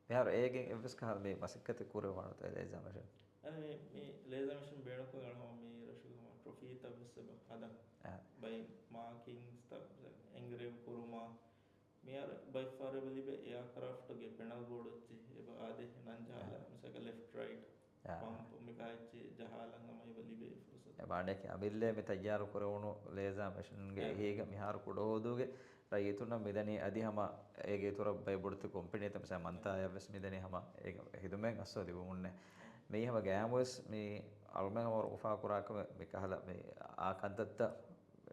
މިހާރު އޭގެން އެއްވެސް ކަހަލަ މި މަސައްކަތެއް ކުރެވާނެތޯ ލޭޒާ މެޝިން؟ އަދި މި، މި ލޭޒާ މެޝިން ބޭނުންކޮށް އަޅު ހަމަ މި ރަށުގެ ހަމަ ޓްރޮފީތައް ވެސް އެބަ ހަދަން. އާ. ބައި މާކިންސްތައް އެންގްރޭވް ކުރުމާ، މިހާރު ބައި ފާރަށް އެބަ ލިބޭ އެއާކްރާފްޓްގެ ޕެނަލް ބޯޑު އެއްޗެއް އެބަ އާދޭ ނަން ޖަހާލާ، އާ. މިސާލަކަށް ލެފްޓް ރައިޓް، އާ. ޕަމްޕް މި ކާއެއްޗެއް ޖަހާލަން ހަމަ އެބަ ލިބޭ ފުރުސަތު. އެ ބާނޑެކި އަމިއްލަ މި ތައްޔާރު ކުރެވުނު ލޭޒާ މެޝިންގެ އެ. އެހީގަ މިހާރު ކުޑަހުވަދޫގެ ރައްޔިތުންނަށް މިދަނީ އަދި ހަމަ އޭގެ އިތުރަށް ބައި ބޮޑެތި ކޮމްޕެނީތައް މިސާ މަންތާޔަށް ވެސް މިދަނީ ހަމަ އޭގެ ހިދުމަތް އަސްލު ލިބުމުންނޭ. މީ ހަމަ ގައިމުވެސް މި އަޅުމެން ހަމަ ވަރަށް އުފާކުރާ ކަމެއް މި ކަހަލަ މި އާ ކަންތައްތައް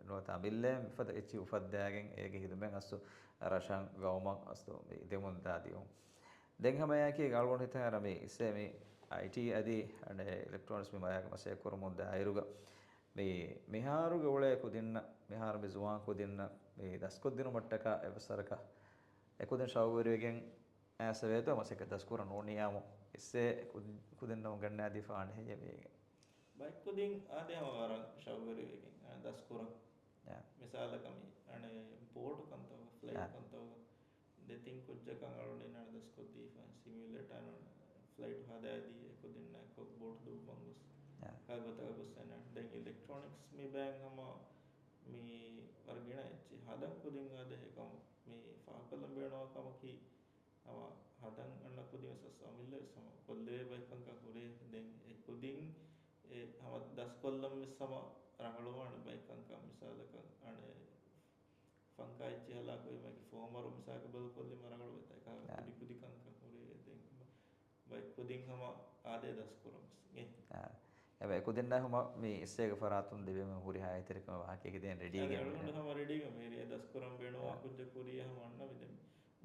ނުވަތަ އަމިއްލައަށް މިފަދަ އެއްޗިހި އުފައްދާގެން އޭގެ ހިދުމަތް އަސްލު ރަށަށް ގައުމަށް އަސްލު މި ދެމުން ދާ ދިޔުން. ދެން ހަމައެއާއެކީ އަޅުގަނޑު ހިތަށް އަރާ މި އިސްވޭ މި އައިޓީ އަދި އަނެއް އިލެކްޓްރޮނިކްސް މި މަޔާގެ މަސައްކަތް ކުރަމުން ދާއިރުގަ މި މިހާރުގެ އުޅޭ ކުދިންނަށް، މިހާރު މި ޒުވާން ކުދިންނަށް މި ދަސްކޮށްދިނުމަށްޓަކާ އެއްވެސް ވަރަކަށް އެކުދިން ޝައުގުވެރިވެގެން އައިސް އެބައިތޯ މަސައްކަތް ދަސްކުރަން ނޫނިއްޔާމު އިސްވޭ ކުދިންނަށް އުނގަންނާދީފަ އަނެއް ހެއްޔޭ މީގެ؟ ބައެއްކުދިން އާދޭ ހަމަ ވަރަށް ޝައުގުވެރިވެގެން ދަސްކުރަން. އާ. މިސާލަކަށް މި އަނެއް ބޯޓު ކަންތަކުގަ، ފްލައިޓް އާ. ކަންތަކުގަ ދެތިން ކުއްޖަކަށް އަޅުގަނޑު އަނެއް ދަސްކޮށްދީފަ ސިމިއުލޭޓާ ފްލައިޓް ހަދާދީ އެކުދިންނާ އެކު ބޯޓު ދުއްވަން ގޮސް. އާ. ކާ ގޮތަކަށް ގޮސް އަނެއް. ދެން އިލެކްޓްރޮނިކްސް މި ބައިން ހަމަ މި ވަރަށް ގިނަ އެއްޗި ހަދަން ކުދިން އާދޭ އެކަމު މި ފާހަގަކޮށްލަން ބޭނުންވާ ކަމަކީ ހަމަ ހަދަން އަންނަ ކުދިން ވެސް އަސް އަމިއްލަ ވެސް ހަމަ ކޮށްލެވޭ ބައެއް ކަންކަން ހުރޭ. ދެން އެ ކުދިން އެ ހަމަ ދަސްކޮށްލަން ވެސް ހަމަ ރަނގަޅުވާނެ ބައެއް ކަންކަން. މިސާލަކަށް އަނެއް ފަންކާ އެއްޗިހި ހަލާކުވީމަ އެކި ފޯމަރު މިސާލަކަށް ބަދަލުކޮށްލީމަ ރަނގަޅުވޭތާ. އެކާ އާ. ކުދި ކުދި ކަންކަން ހުރޭ. ދެން ބައެއް ކުދިން ހަމަ އާދޭ ދަސްކުރަން ވެސް. އާ. އެބަ އެކުދިންނާ ހަމަ މި އިސްވޭގެ ފަރާތުން ދެވޭމެ ހުރިހާ އެތެރެކަމެއް ވާހަކައެކި ދޭން ރެޑީގެ އަދި އަޅުގަނޑު ހަމަ ރެޑީގަ މޭރިއާ ދަސްކުރަން ބޭނުންވާ ކުރިޔަށް ހަމަ އަންނަ މި ދެން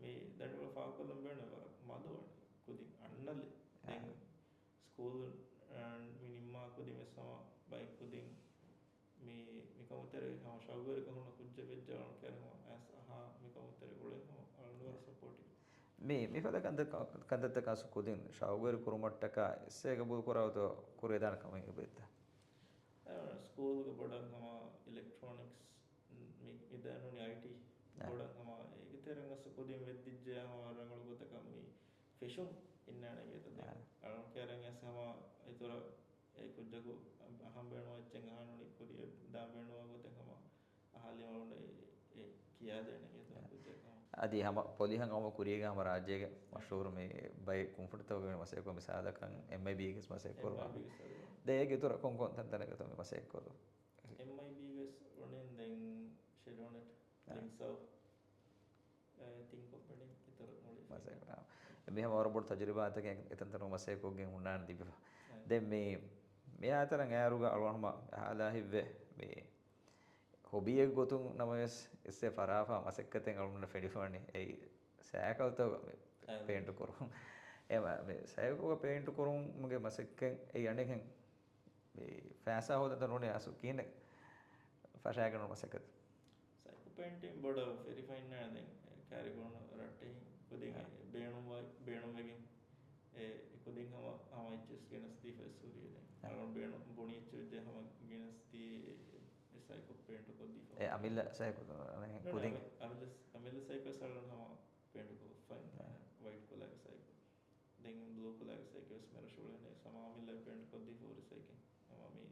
މި ދަނޑިވަޅު ފާހަގަކޮށްލަން ބޭނުން ވަރަށް މަދު ކުދިން އަންނަލެ. ދެން ސްކޫލް މި ނިންމާ ކުދިން ވެސް ހަމަ ބައެއް ކުދިން މި މިކަމުތެރޭ ހަމަ ޝައުގުވެރިކަން ހުންނަ ކުއްޖެއް ވެއްޖެ އަޅުން ކައިރި ހަމަ އައިސް އަހާ މިކަމުތެރޭ އުޅެން ހަމަ އަޅުން ވަރަށް ސަޕޯޓިވް. މި، މިފަދަ ކަންތައް، ކަންތައްތަކާސް ކުދިން ޝައުގުވެރި ކުރުމަށްޓަކާ އެއްސޭގެ ބުދު ކުރާތޯ ކުރިއަށް ދާނެ ކަމެއް އެބައޮތްތަ؟ އަ، ސްކޫލްގެ ބޮޑަށް ހަމަ އިލެކްޓްރޯނިކްސް، މި، މި ދަންނަވަނީ އައިޓީ އަ. ބޮޑަށް ހަމަ އޭގެ ތެރެއިން އަސް ކުދިން ވެއްދިއްޖެ ހަމަ ރަނގަޅު ގޮތަކަށް މި ފެޝުން އިންނާނެ ގޭތަ ދެން. އަ. އަޅުން ކައިރިން އަސް ހަމަ އިތުރަށް އެ ކުއްޖަކު އަހަން ބޭނުން އެއްޗެއް އަހާނުނީ ކުރިއަށް ދާން ބޭނުންވާ ގޮތެއް ހަމަ އަހާލީމަ އެ، އެ ކިޔާދޭނެ ގޭތަ ކުއްޖަކަށް ހަމަ. އަދި ހަމަ ޕޮލިހަން އައުމަށް ކުރީގަ ހަމަ ރާއްޖޭގެ މަޝްހޫރު މި ބައެއް ކުންފުނިތަކުގެ މަސައްކަތް ކުރުން މިސާލަކަށް އެމްއައިބީގެ މަސައްކަތް ކުރުން. އެމްއައިބީގެ ސަރު. ދެ އޭގެ އިތުރަށް ކޮން ކޮން ތަންތަނެއްގަތޯ މި މަސައްކަތް ކުރުން؟ އެމްއައިބީގެ ވެސް ވަނީ ދެން ޝެޑޯނެޓް، އަ. ލިންކްސް އަވަ. އެ، ތިން ކޮމްޕެނީ އިތުރަށް މުޅި މަސައްކަތް. މި ހަމަ ވަރަށް ބޮޑު ތަޖުރިބާތަކެއް އެތަންތަނުން މަސައްކަތް ކޮށްގެން ހުންނާނެ ލިބިފަ. އެ. ދެން މި، މި އާތަނަށް އޭރުގަ އަޅުގަނޑު ހަމަ އަހާލާ ހިތްވޭ. މި ހޮބީއެއް ގޮތުން ނަމަވެސް އެއްސޭ ފަރާފާ މަސައްކަތެއް އަޅުގަނޑަށް ފެނިފަވަނީ އެއީ ސައިކަލްތައް މި އެ. ޕެއިންޓް ކުރުން. އެ މަ-، މި ސައިކަލްގަ ޕެއިންޓް ކުރުމުގެ މަސައްކަތް އެއީ އަނެއްހެން މި ފައިސާ ހޯދަން ނޫނީ އަސް ކިހިނެއް ފަށާގެން މަސައްކަތް؟ ސައިކަލް ޕެއިންޓިން ބޮޑަށް ފެރިފައިންނާ ދެން ކައިރި ގުޅުނު ރައްޓެހިން ކުދިން އަ. ބޭނުންވަ-، ބޭނުންވެގެން އެ، އެ ކުދިން ހަމަ، ހަމަ އެއްޗެސް ގެނެސް ދީފަ ސޫރިޔަ ދެން. އަ. އަޅުން ބޭނު-، ބުނި އެއްޗެއް ވެއްޖެ ހަމަ ގެނެސް ދީ އެ، އެ ސައިކަލް ޕެއިންޓް ކޮށްދީފަ. އެ އަމިއްލަ ސައިކަލް ނޫން، ކުދިން؟ އަމިއްލަ، އަމިއްލަ ސައިކަލް އަޅުން ހަމަ ޕެއިންޓް ކޮށްފައިން، އަ. ވައިޓް ކޮލާގެ ސައިކަލް. ދެން ބްލޫ ކޮލާގެ ސައިކަލް ވެސް މިރަށު އުޅޭނެ ސަމާ އަމިއްލަ ޕެއިންޓް ކޮށްދީފަ ހުރި ސައިކަލް. ހަމަ މި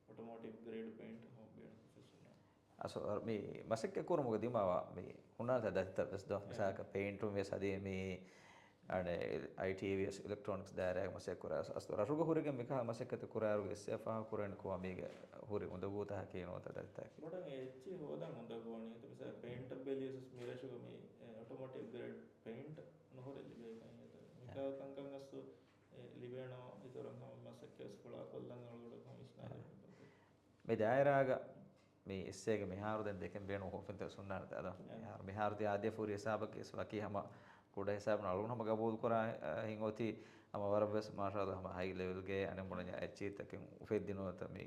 އޮޓޯމޯޓިވް ގްރޭޑް ޕެއިންޓް ހަމަ ބޭނުން ފެސުން. އަސް، މި މަސައްކަތް ކުރުމުގެ ދިމާވާ މި ހުންނާނެތާ ދަތިތައް ވެސް ދޯ. އެ. މިސާލަކަށް ޕެއިންޓުން ވެސް އަދި މި އަނެއް އައިޓީ ވެސް އިލެކްޓްރޯނިކްސް ދާއިރާގެ މަސައްކަތް ކުރާ. އަސް، ރަށުގަ ހުރެގެން މިކަހަލަ މަސައްކަތެއް ކުރާއިރުގަ އެއްސޭ ފާހަގަ ކުރަނީ ކޮބާ މީގެ ހުރި އުނދަގޫތަކަކީ ނުވަތަ ދަތިތަކަކީ؟ ބޮޑަށް އެ އެއްޗެއް ހޯދަން އުނދަގޫވަނީ. އެތަ މިސާލަށް ޕެއިންޓަށް ބެލިޔަސް މިރަށުގަ މި، އެ، އޮޓޯމޯޓިވް ގްރޭޑް ޕެއިންޓް ނުހުރެ ލިބޭކަން އެތަ. އެ. މިކަހަލަ ކަންކަން އަސް އެ، ލިބޭނަމަ އިތުރަށް ހަމަ މަސައްކަތް ވެސް ފުޅާކޮށްލަން އަޅުގަނޑަށް ހަމަ ވިސްނާލެވުނު. މި ދާއިރާގަ މި އެއްސޭގެ މިހާރު ދެން ދެކެން ބޭނުން ހޯފިންތައް ސުންނާނެތަ އަދަ؟ އެ. މިހާރު، މިހާރު ތި އާދޭ ފޫރި ހިސާބަކީ ވެސް ވަކި ހަމަ ކުޑަ ހިސާބުން އަޅުގަނޑު ހަމަ ގަބޫލު ކުރާ، އަ، ހިނގޮތީ ހަމަ ވަރަށް ވެސް މާޝާﷲ ހަމަ ހައި ލެވެލްގެ އަނެއް ބުނަންޏާ އެއްޗިތަކެއް އުފެއްދި ނުވަތަ މި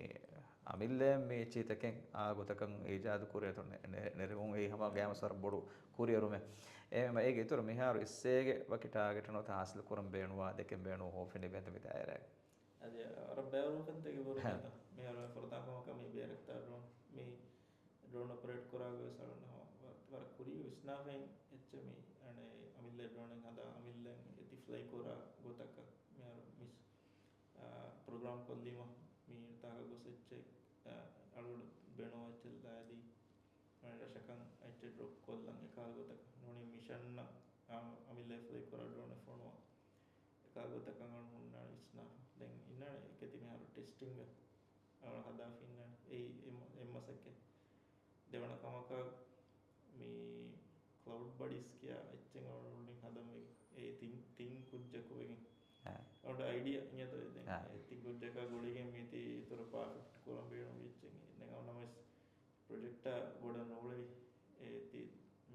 އަމިއްލައަށް މި އެއްޗިތަކެއް އާ ގޮތަކަށް އީޖާދު ކުރިއަށް ނެ-، ނެ-، ނެރެވުން އެއީ ހަމަ ގައިމުވެސް ވަރަށް ބޮޑު ކުރިއެރުމެއް. އެހެންވީމަ އޭގެ އިތުރަށް މިހާރު އެއްސޭގެ ވަކި ޓާގެޓެއް ނުވަތަ ހާސިލް ކުރަން ބޭނުންވާ، ދެކެން ބޭނުން ހޯފިން ލިބޭތަ މި ދާއިރާގަ؟ އަދި ވަރަށް ބައިވަރު ކަންތަކެއް ހުރި ހެ. މިހާރު ފުރަތަމަ ކަމަކަށް މި ބޭރަކްތާ ޑްރޯން، މި ޑްރޯން އޮޕަރޭޓް ކުރާގޮތް ވެސް އަޅުގަނޑު ވަ-، ވަރަށް ކުރީގަ ވިސްނާފައި އެއްޗެއް މި އަނެއް އަމިއްލަ ޑްރޯނެއް ހަދާ އަމިއްލައިން އެތި ފްލައި ކުރާ ގޮތަކަށް މިހާރު މިސް އާ، ޕްރޮގްރާމް ކޮށްލީމަ މި ތާކަށް ގޮސް އެއްޗެއް، އާ، އަޅުގަނޑު ބޭނުންވާ އެއްޗެއް ލައިދީ، ރަށަކަށް އެއްޗެއް ޑްރޮޕް ކޮށްލަން އެކާ ގޮތަކަށް ނޫނީ މިޝަންއަށް، އާ، އަމިއްލަ ފްލައި ކުރާ ޑްރޯނެއް ފޮނުވާ އެކާ ގޮތަކަށް އަޅުގަނޑު ހުންނާނެ ވިސްނާފަ. ދެން އިންނާނެ އެކެތި މިހާރު ޓެސްޓިންގ އަޅުގަނޑު ހަދާފަ އިންނާނެ. އެއީ އެއް މަ-، އެއް މަސައްކަތް. ދެވަނަ ކަމަކަށް މި ކްލައުޑް ބަޑީސް ކިޔާ އެއްޗެއް އަޅުގަނޑު ހަދަން ވެގެން. އެ ތިން، ތިން ކުއްޖަކު ވެގެން. އާ. އަޅުގަނޑު އައިޑިއާ އިނގޭތޯ ދެން. އާ. އެ ތިން ކުއްޖަކާ ގުޅިގެން މީތި އިތުރަށް ޕާފެކްޓް ކުރަން ބޭނުންވި އެއްޗެއް. ދެން އަޅުގަނޑު ނަމަވެސް ޕްރޮޖެކްޓާ ބޮޑަށް ނޫޅެވި. އެ ތި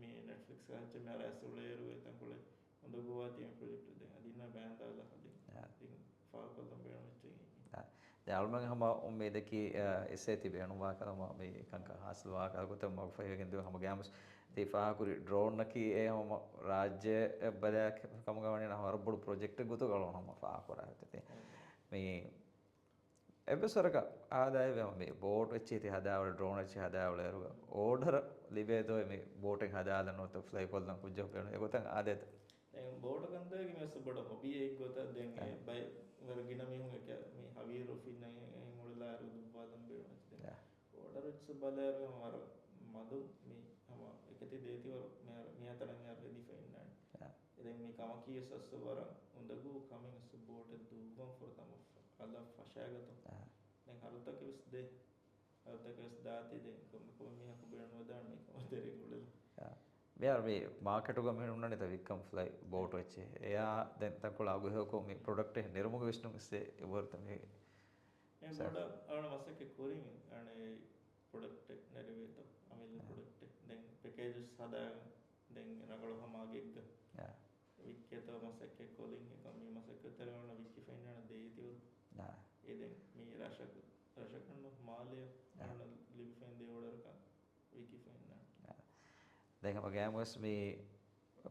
މި ނެޓްފްލިކްސް އެއްޗެއް މިހާރު އައިސް އުޅޭއިރު އެތަންކޮޅެއް އުނދަގޫވާތީ މި ޕްރޮޖެކްޓް ދެން އަދި އިންނަ ބޭންދާލަ ދެން. އާ. ދެން ފާހަގަކޮށްލަން ބޭނުން އެއްޗެއް. އާ. ދެން އަޅުމެން ހަމަ އުއްމީދަކީ، އާ، އެއްސޭ ތި ބޭނުންވާ ކަމަށް މި ކަންކަން ހާސިލްވާ ކަމަށް ގޮތަށް މަގުފަހިވެގެން ދިޔަ ހަމަ ގައިމުވެސް ތި ފާހަގަކުރި ޑްރޯންއަކީ އެ ހަމަ ރާއްޖެ ބަލާ ކަމުގަ ވަނީ ހަމަ ވަރަށް ބޮޑު ޕްރޮޖެކްޓެއް ގޮތުގަ އަޅުގަނޑު ހަމަ ފާހަގަކުރާ ހުތެތި. މި އެއްވެސް ވަރަކަށް އާދައިގެ މި ބޯޓް އެއްޗެއް ތި ހަދާއުޅޭ، ޑްރޯން އެއްޗެއް ހަދާއުޅޭއިރު އޯޑަރ ލިބޭތޯ މި ބޯޓެއް ހަދާލަން ނުވަތަ ފްލައި ކޮށްލަން ކުއްޖަކު ބޭނުން އެގޮތަށް އާދޭތަ؟ ދެން ބޯޓު ކަންތައްގެ މި އަސް ބޮޑަށް ހޮބީއެއް ގޮތަށް ދެން އެ އާ. ބައެއް ވަރަށް ގިނަ މީހުން އެކަ މި ހަވީރު ފިންނަ އެ، އެ އުޅެލާއިރު ދުއްވާލަން ބޭނުން އެއްޗެއް. ދެން އާ. އޯޑަރު އެއްޗެއް ބަލާއިރު ވަރަށް މަދު މި ހަމަ އެކަތި ދޭތި ވަރަށް މި ހަ-، މި ހަތަރަށް އަރަ ހެދިފަ އިންނާނެ. އާ. ދެން މި ކަމަކީ ވެސް އަސް ވަރަށް އުނދަގޫ ކަމެއް އަސް ބޯޓެއް ދުއްވަން ފުރަތަމަ އަލަށް ފަށާގަތުން. އާ. ދެން ހަރުތަކެއް ވެސް ދޭ. އަދަކަސް ދާތީ ދެން ކޮންމެ ކޮންމެ މީހަކު ބޭނުންވެދާނެ މިކަމަށް ތެރެއިން އުޅެލަ. އާ. މިހާރު މި މާކެޓުގަ މި ހުންނަނީތަ ވިއްކަން ފްލައި ބޯޓު އެއްޗެއް. އެއާ ދެން ތަންކޮޅެއް އަގުހެޔޮކޮށް މި ޕްރޮޑަކްޓެއް ނެރުމުގެ ވިސްނުން އެއްސެއް އެބަހުރިތަ މި؟ އެ ސާ- ބޮޑަށް އަޅުގަނޑު މަސައްކަތް ކުރިން އަނެއް ޕްރޮޑަކްޓެއް ނެރެވޭތޯ. އަމިއްލަ އާ. ޕްރޮޑަކްޓެއް. ދެން ޕެކޭޖަސް ހަދާގެން ދެން ރަނގަޅު ހަމަ ގެއްގަ އާ. ވިއްކޭތޯ މަސައްކަތް ކޮށްލިން އެކަމް މި މަސައްކަތްތެރި ވަނަ ވިއްކިފައިންނާނެ ދޭތިވަރު. އާ. އެ ދެން މި ރަށަކު، ރަށަކަށްނު މާލެއަށް އާ. އަހަންނަށް ލިބިފައިން ދޭ އޯޑަރަކަށް ވިއްކިފައިންނާނެ. އާ. ދެން ހަމަ ގައިމުވެސް މި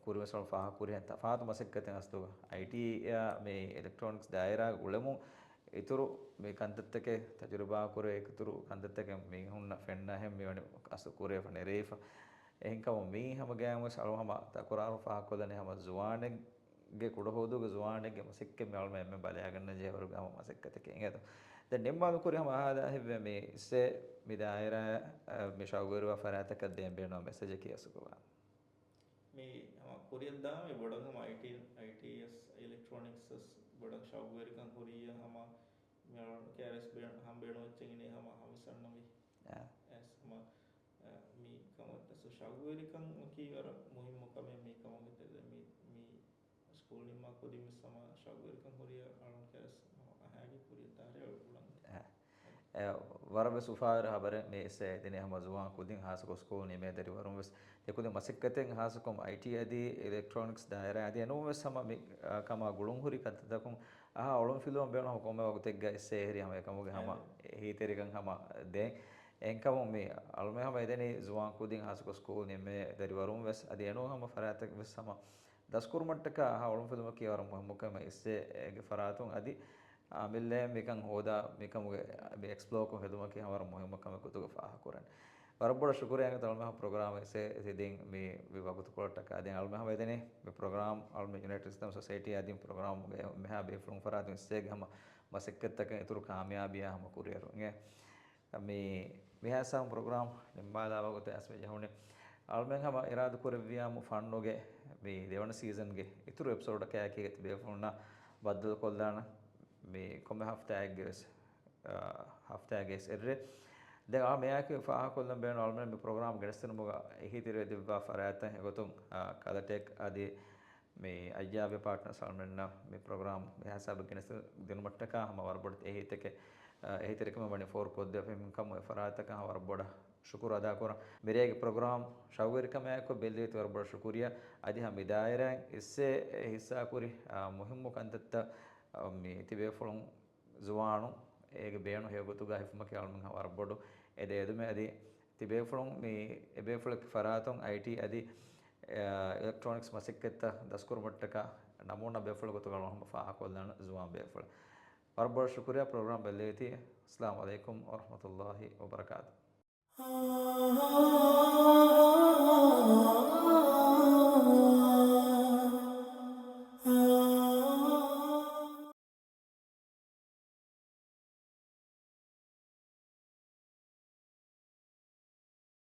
ކުރިންވެސް ފާހަގަކުރިހެން ތަފާތު މަސައްކަތެއް އަސްލުގަ އައިޓީއާ މި އިލެކްޓްރޯނިކްސް ދާއިރާގަ އުޅެމުން އިތުރު މި ކަންތައްތަކެއް ތަޖުރިބާ ކުރޭ އިތުރު ކަންތައްތަކެއް މީހުންނަށް ފެންނަހެން މިވަނީ އަސްލު ކުރެވިފަ ނެރެވިފަ. އެހެންކަމުން މީ ހަމަ ގައިމުވެސް އަޅު ހަމަ ތަކުރާރު ފާހަގަކޮށްލަނީ ހަމަ ޒުވާނެއްގެ ކުޑަހުދޫގެ ޒުވާނެއްގެ މަސައްކަތް މި އަޅުމެން އެންމެ ބަލައިގަންނަން ޖެހޭވަރުގެ ހަމަ މަސައްކަތެކޭ އިނގޭތޯ. ދެން ނިންމާލު ކުރި ހަމަ އަހާލާ ހިތްވޭ މި އިސްސޭ މި ދާއިރާ މި ޝައުގުވެރިވާ ފަރާތަކަށް ދޭން ބޭނުން މެސެޖަކީ އަސްލުގަ ވާން. މި ހަމަ ކުރިއަށްދާ މި ބޮޑަށް ހަމަ އައިޓީ، އައިޓީއަސް އިލެކްޓްރޯނިކްސް ބޮޑަށް ޝައުގުވެރިކަން ހުރިއްޔާ ހަމަ މި އަޅުން ކޭރެސް ބޭނު، ހަމަ ބޭނުން ވެއްޖެން އިނީ ހަމަ ހަމަ އަސް ހަމަ އާ. އެސް ހަމަ، އަ، މި ކަމަށް އަސް ޝައުގުވެރިކަން އަކީ ވަރަށް މުހިއްމު ކަމެއް މި ކަމަށް ވެއްޖެ. މި، މި ސްކޫލް ނިންމާ ކުދިން ވެސް ހަމަ ޝައުގުވެރިކަން ހުރިއްޔާ އަޅުން ކޭރެސް ހަމަ އަހާގެ ކުރިއަށް ދާ ރޭ އުޅަން. އެ، ވަރަށް ވެސް އުފާވެރި ހަބަރެއް މި އިސްސޭ ދިނީ ހަމަ ޒުވާން ކުދިން ހާއްސަކޮށް ސްކޫލް ނިމޭ ދަރިވަރުން ވެސް އެކުދިން މަސައްކަތެއް ހާއްސަކޮށް އައިޓީ އަދި އިލެކްޓްރޯނިކްސް ދާއިރާ އަދި އެނޫން ވެސް ހަމަ މި، އާ، ކަމާ ގުޅުންހުރި ކަންތައްތަކުން އަހާ އޮޅުން ފިލުވަން ބޭނުން ހަމަ ކޮންމެ ވަގުތެއްގަ އިސްސޭ އެހެރީ ހަމަ އެކަމުގެ ހަމަ އެހީތެރިކަން ހަމަ ދޭން. އެހެންކަމުން މި އަޅުމެން ހަމަ އެދެނީ ޒުވާން ކުދިން ހާއްސަކޮށް ސްކޫލް ނިމޭ ދަރިވަރުން ވެސް އަދި އެނޫން ހަމަ ފަރާތެއް ވެސް ހަމަ ދަސްކުރުމަށްޓަކާ އަހާ އޮޅުން ފިލުމަކީ ވަރަށް މުހިއްމު ކަމެއް އިސްސޭ އޭގެ ފަރާތުން އަދި އާ، މި ލޭ މިކަން ހޯދާ، މިކަމުގެ މި އެކްސްޕްލޯ ކޮށް ހެދުމަކީ ވަރަށް މުހިއްމު ކަމެއް ގޮތުގަ ފާހަގަކުރަން. ވަރަށް ބޮޑަށް ޝުކުރިއްޔާ އަޅުމެން ހަމަ ޕްރޮގްރާމް އިސްސޭ ދިން މި، މި ވަގުތުކޮޅަށްޓަކާ. ދެން އަޅުމެން ހަމަ އެދެނީ މި ޕްރޮގްރާމް އަޅުމެން ޔުނައިޓެޑް އިސްލާމިކް ސޮސައިޓީ އަދި ޕްރޮގްރާމްގެ މިހާ ބޭފުޅުން ފަރާތުން އިސްސޭގެ ހަމަ މަސައްކަތްތަކަށް އިތުރު ކާމިޔާބީއާ ހަމަ ކުރިއަރު އިނގޭ. މި، މިހާ ސާމް ޕްރޮގްރާމް ނިންމާލާ ވަގުތެއް އަސް މި ޖެހުނީ. އަޅުމެން ހަމަ އިރާދަ ކުރެއްވިޔާމު ފަންނުގެ މި ދެވަނަ ސީޒަންގެ އިތުރު އެޕިސޯޑަކާއެކީގަ ތިބޭފުޅުންނާ ބައްދަލުކޮށްލާނަން މި ކޮންމެ ހަފްތާއެއްގެ ވެސް، އާ، ހަފްތާގެ ވެސް އެއްރޭ. ދެން އާ މިއާއެކު ފާހަގަކޮށްލަން ބޭނުން އަޅުމެން މި ޕްރޮގްރާމް ގެނެސްދިނުމުގަ އެހީތެރިވެ ދެއްވާ ފަރާތްތައް އެގޮތުން، އާ، ކަލަޓެކް އަދި މި އައްޔާބެ ޕާޓްނަރސް އަޅުމެންނަށް މި ޕްރޮގްރާމް މި ހިސާބަށް ގެނެސް ދިނުމަށްޓަކާ ހަމަ ވަރަށް ބޮޑު އެހީތެކެއް، އާ، އެހީތެރިކަމެއް ވަނީ ފޯރުކޮށްދެއްވި ހަމަ އެ ފަރާތްތަކަށް ހަމަ ވަރަށް ބޮޑަށް ޝުކުރު އަދާކުރަން. މިރޭގެ ޕްރޮގްރާމް ޝައުގުވެރިކަމާއެކު ބެއްލެވިތީ ވަރަށް ބޮޑަށް ޝުކުރިއްޔާ. އަދި ހަމަ މި ދާއިރާއިން އިސްސޭ އެ ހިއްސާކުރި، އާ، މުހިއްމު ކަންތައްތައް، އާ، މި ތިބޭފުޅުން ޒުވާނުން އޭގެ ބޭނުން ހެޔޮގޮތުގަ ހިފުމަކީ އަޅުމެން ވަރަށް ބޮޑު އެދޭ އެދުމެއް އަދި ތިބޭފުޅުން މި އެބޭފުޅެއްގެ ފަރާތުން އައިޓީ އަދި، އާ، އިލެކްޓްރޯނިކްސް މަސައްކަތްތައް ދަސްކުރުމަށްޓަކާ ނަމޫނާ ބޭފުޅެއް ގޮތުގަ އަޅުމެން ހަމަ ފާހަގަކޮށްލާނަން ޒުވާން ބޭފުޅެއް. ވަރަށް ބޮޑަށް ޝުކުރިއްޔާ ޕްރޮގްރާމް ބެއްލެވިތީ. އައްސަލާމު ޢަލައިކުމް ވަރަޙްމަތުﷲި ވަބަރަކާތުހު.